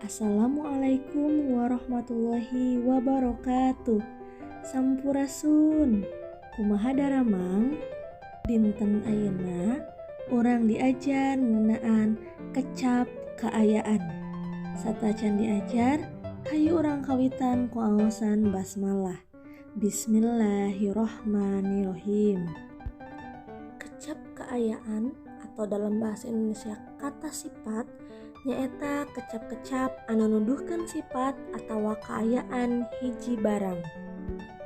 Assalamualaikum warahmatullahi wabarakatuh. Sampurasun. Kumaha daramang? Dinten ayeuna urang diajar ngeunaan kecap kaayaan. Satacan diajar, hayu urang kawitan ku aosan basmalah. Bismillahirrahmanirrahim. Kecap kaayaan atau dalam bahasa Indonesia kata sifat nyaeta kecap-kecap anu nuduhkeun sifat atawa kaayaan hiji barang.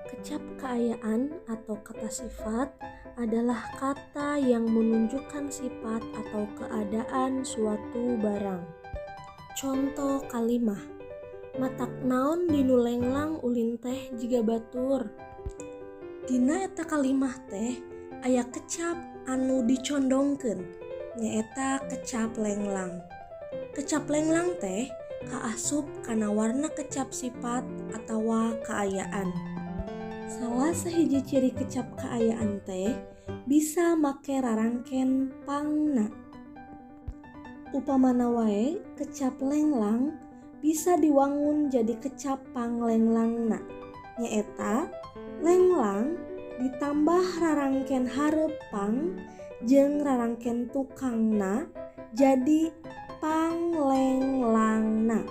Kecap kaayaan atau kata sifat adalah kata yang menunjukkan sifat atau keadaan suatu barang. Contoh kalimah, matak naon dinu lenglang ulin teh jiga batur. Dina eta kalimah teh aya kecap anu dicondongkeun, nyaeta kecap lenglang. Kecap lenglang teh kaasup kana warna kecap sifat atawa kaayaan. Salah sahiji ciri kecap kaayaan teh bisa make rarangken pangna. Upamana wae kecap lenglang bisa diwangun jadi kecap panglenglangna, nyaeta lenglang ditambah rarangken hareup pang jeung rarangken tukangna jadi panglenglangna.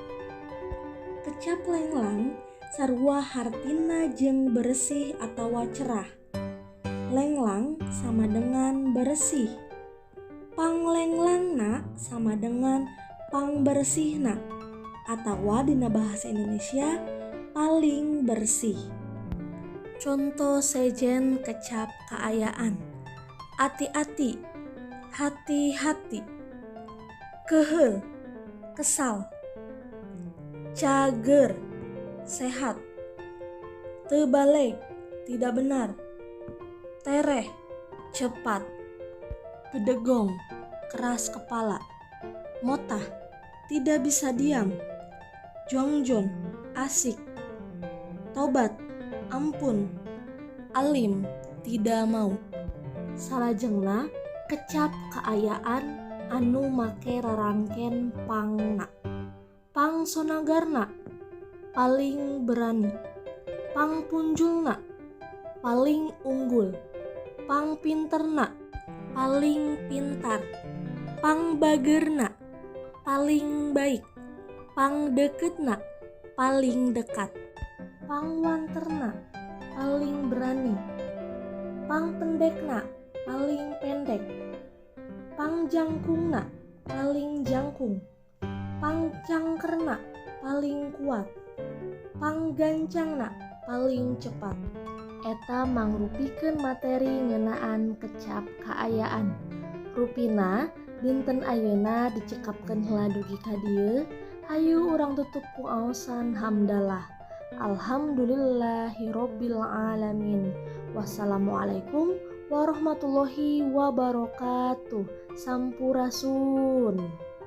Kecap lenglang sarua hartina jeung bersih atawa cerah. Lenglang sama dengan bersih. Panglenglangna sama dengan pangbersihna atawa dina bahasa Indonesia paling bersih. Contoh sejen kecap kaayaan. Ati-ati, hati-hati. Keheul, kesal. Cager, sehat. Teu baleg, tidak benar. Tereh, cepat. Bedegong, keras kepala. Motah, tidak bisa diam. Jongjon, asik. Tobat, ampun. Alim, tidak mau. Salajengna kecap kaayaan anu make rarangken pangna. Pangsonagarna, paling berani. Pangpunjulna, paling unggul. Pangpinterna, paling pintar. Pangbageurna, paling baik. Pangdeukeutna, paling dekat. Pangwanterna, paling berani. Pangpendekna, paling pendek. Pangjangkungna, paling jangkung. Pangcangkerna, paling kuat. Panggancangna, paling cepat. Eta mangrupikeun materi ngeunaan kecap kaayaan. Rupina dinten ayeuna dicekapkeun heula dugi ka dieu. Hayu urang tutup ku aosan hamdalah. Alhamdulillahirabbil alamin. Wassalamualaikum warahmatullahi wabarakatuh. Sampurasun.